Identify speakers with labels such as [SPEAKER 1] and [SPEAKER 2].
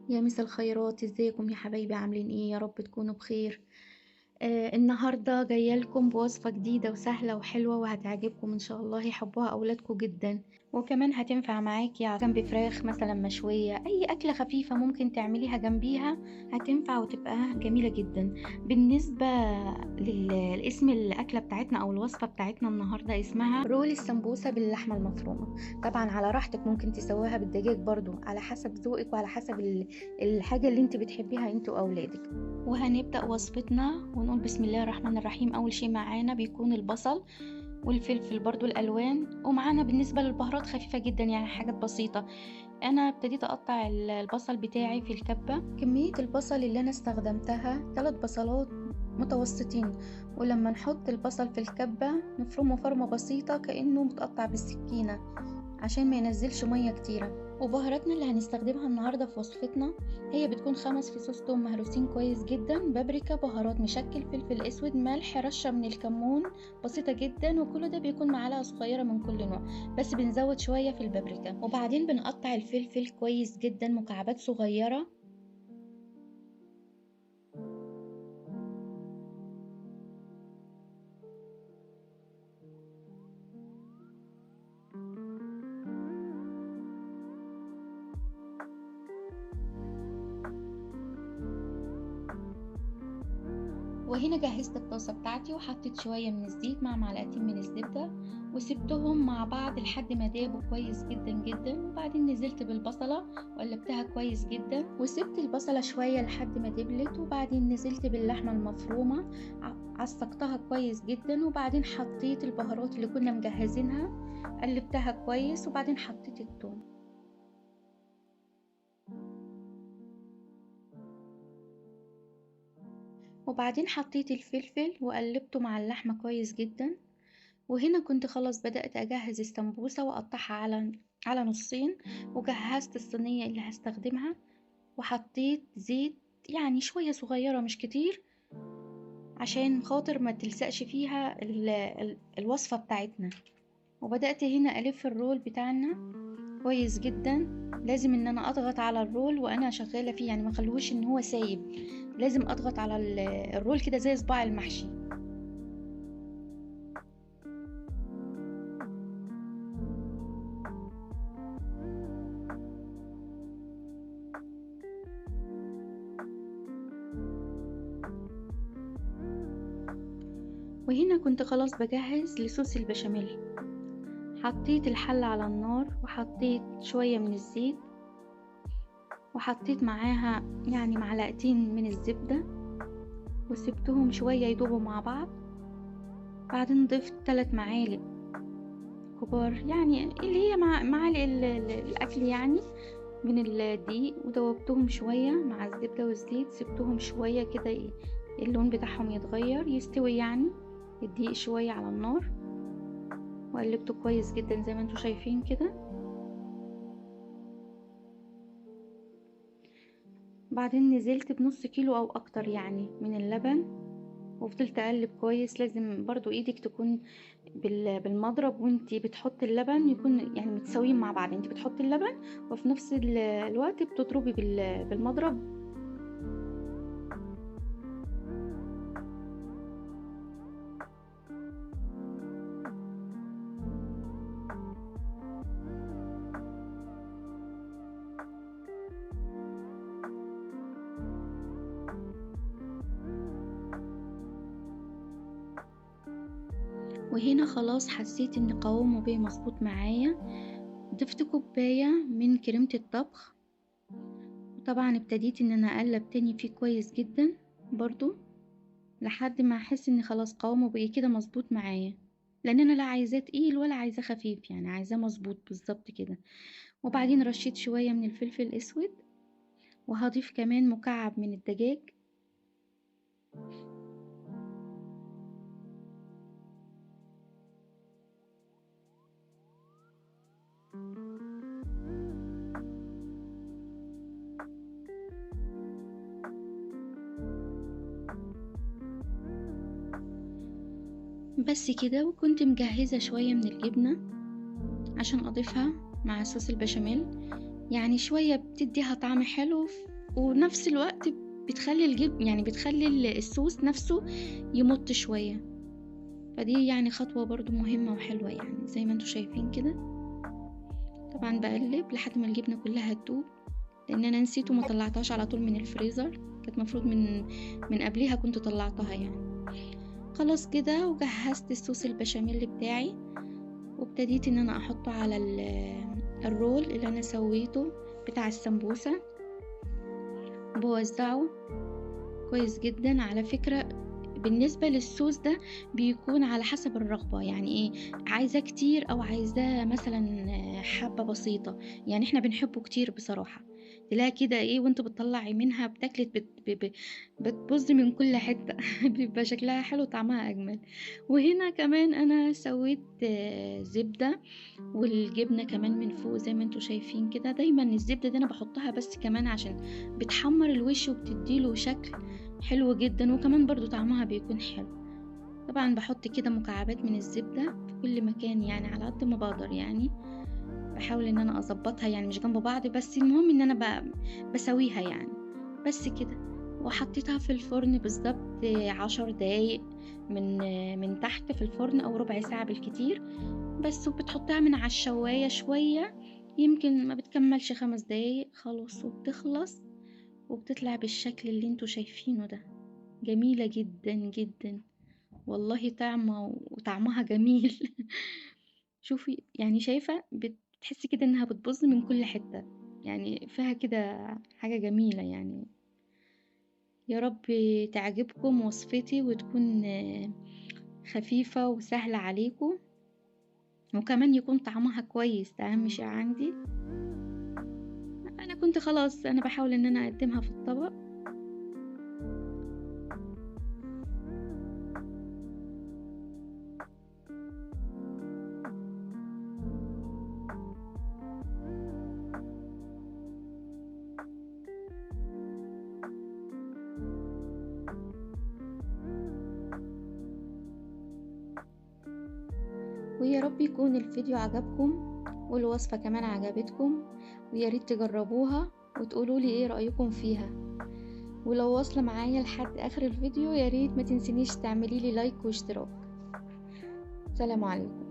[SPEAKER 1] يا مسا الخيرات، ازيكم يا حبايبي؟ عاملين ايه؟ يا رب تكونوا بخير. النهارده جاية لكم بوصفه جديدة وسهلة وحلوه وهتعجبكم ان شاء الله، يحبوها اولادكم جدا، وكمان هتنفع معاكي جنب فراخ مثلا مشوية، اي اكله خفيفة ممكن تعمليها جنبيها هتنفع وتبقى جميلة جدا. بالنسبة للاسم الاكلة بتاعتنا او الوصفة بتاعتنا النهارده اسمها رول السمبوسه باللحمه المفرومه. طبعا على راحتك، ممكن تسويها بالدجاج برضو على حسب ذوقك وعلى حسب الحاجة اللي انت بتحبيها انت واولادك. وهنبدا وصفتنا ونقول بسم الله الرحمن الرحيم. اول شيء معانا بيكون البصل والفلفل برضو الالوان، ومعانا بالنسبة للبهارات خفيفة جدا، يعني حاجات بسيطة. انا ابتديت اقطع البصل بتاعي في الكبه. كمية البصل اللي انا استخدمتها 3 بصلات متوسطين، ولما نحط البصل في الكبه نفرمه فرمه بسيطة كانه متقطع بالسكينة عشان ما ينزلش مية كتيرة. وبهاراتنا اللي هنستخدمها النهارده في وصفتنا هي بتكون 5 فصوص توم مهروسين كويس جدا، بابريكا، بهارات مشكل، فلفل اسود، ملح، رشه من الكمون بسيطة جدا، وكل ده بيكون معلقه صغيرة من كل نوع، بس بنزود شوية في البابريكا. وبعدين بنقطع الفلفل كويس جدا مكعبات صغيرة. وهنا جهزت الطاسة بتاعتي وحطيت شوية من الزيت مع معلقتين من الزبدة، وسبتهم مع بعض لحد ما دابوا كويس جدا جدا. وبعدين نزلت بالبصلة وقلبتها كويس جدا، وسبت البصلة شوية لحد ما دبلت. وبعدين نزلت باللحمة المفرومة عصقتها كويس جدا، وبعدين حطيت البهارات اللي كنا مجهزينها قلبتها كويس، وبعدين حطيت الثوم. وبعدين حطيت الفلفل وقلبته مع اللحمة كويس جدا. وهنا كنت خلاص بدأت أجهز السمبوسة وأقطعها على نصين، وجهزت الصينية اللي هستخدمها، وحطيت زيت يعني شوية صغيرة مش كتير عشان خاطر ما تلزقش فيها الوصفة بتاعتنا. وبدأت هنا ألف الرول بتاعنا كويس جدا. لازم ان انا اضغط على الرول وانا شغالة فيه، يعني ما اخليهوش ان هو سايب، لازم اضغط على الرول كده زي صباع المحشي. وهنا كنت خلاص بجهز لصوص البشاميل. حطيت الحلة على النار وحطيت شوية من الزيت، وحطيت معاها يعني معلقتين من الزبدة، وسبتهم شوية يدوبوا مع بعض. بعدين ضفت 3 معالق كبار، يعني اللي هي معالق الأكل يعني، من الدقيق، ودوبتهم شوية مع الزبدة والزيت. سبتهم شوية كده اللون بتاعهم يتغير يستوي يعني الدقيق شوية على النار، وقلبته كويس جدا زي ما انتوا شايفين كده. بعدين نزلت بنص كيلو او اكتر يعني من اللبن، وفضلت اقلب كويس. لازم برضو ايدك تكون بالمضرب وانتي بتحطي اللبن، يكون يعني متساويين مع بعض، انتي بتحطي اللبن وفي نفس الوقت بتضربي بالمضرب. وهنا خلاص حسيت ان قوامه بقى مظبوط معايا. ضفت كوباية من كريمة الطبخ، وطبعا ابتديت ان انا اقلب تاني فيه كويس جدا برضو لحد ما احس ان خلاص قوامه بقى كده مظبوط معايا، لان انا لا عايزاه تقيل ولا عايزاه خفيف، يعني عايزاه مظبوط بالظبط كده. وبعدين رشيت شوية من الفلفل الاسود، وهضيف كمان مكعب من الدجاج. بس كده. وكنت مجهزة شوية من الجبنة عشان اضيفها مع صوص البشاميل، يعني شوية بتديها طعم حلو ونفس الوقت بتخلي الجبن يعني بتخلي الصوص نفسه يمط شوية. فدي يعني خطوة برضو مهمة وحلوة يعني زي ما انتوا شايفين كده. طبعا بقلب لحد ما الجبنة كلها تدوب، لان انا نسيت وما طلعتهاش على طول من الفريزر، كانت مفروض من قبلها كنت طلعتها يعني. خلاص كده وجهزت الصوص البشاميل بتاعي، وابتديت ان انا احطه على الرول اللي انا سويته بتاع السمبوسة، بوزعه كويس جدا. على فكرة بالنسبة للصوص ده بيكون على حسب الرغبة، يعني ايه عايزاه كتير او عايزاه مثلا حبة بسيطة، يعني احنا بنحبه كتير بصراحة. تلاقي كده ايه وانت بتطلعي منها بتاكلي بتبظ من كل حتة بيبقى شكلها حلو وطعمها اجمل. وهنا كمان انا سويت زبدة والجبنة كمان من فوق زي ما انتوا شايفين كده. دايما الزبدة دي انا بحطها بس كمان عشان بتحمر الوش وبتديله شكل حلو جدا، وكمان برضو طعمها بيكون حلو. طبعا بحط كده مكعبات من الزبدة في كل مكان يعني على قد ما بقدر، يعني بحاول ان انا اظبطها يعني مش جنب بعض، بس المهم ان انا بسويها يعني بس كده. وحطيتها في الفرن بالظبط 10 دقايق من تحت في الفرن، او ربع ساعة بالكتير بس. وبتحطها من على الشواية شوية، يمكن ما بتكملش 5 دقايق خلاص، وبتخلص وبتطلع بالشكل اللي انتوا شايفينه ده. جميلة جدا جدا والله، طعمة وطعمها جميل شوفي يعني شايفة بتحسي كده انها بتبظ من كل حتة، يعني فيها كده حاجة جميلة يعني. يا رب تعجبكم وصفتي وتكون خفيفة وسهلة عليكم، وكمان يكون طعمها كويس، ده اهم شيء عندي. انا كنت خلاص انا بحاول ان انا اقدمها في الطبق. ويا رب يكون الفيديو عجبكم والوصفة كمان عجبتكم، ويا ريت تجربوها وتقولوا لي ايه رأيكم فيها. ولو واصلة معايا لحد اخر الفيديو يا ريت ما تنسينيش تعملي لي لايك واشتراك. سلام عليكم.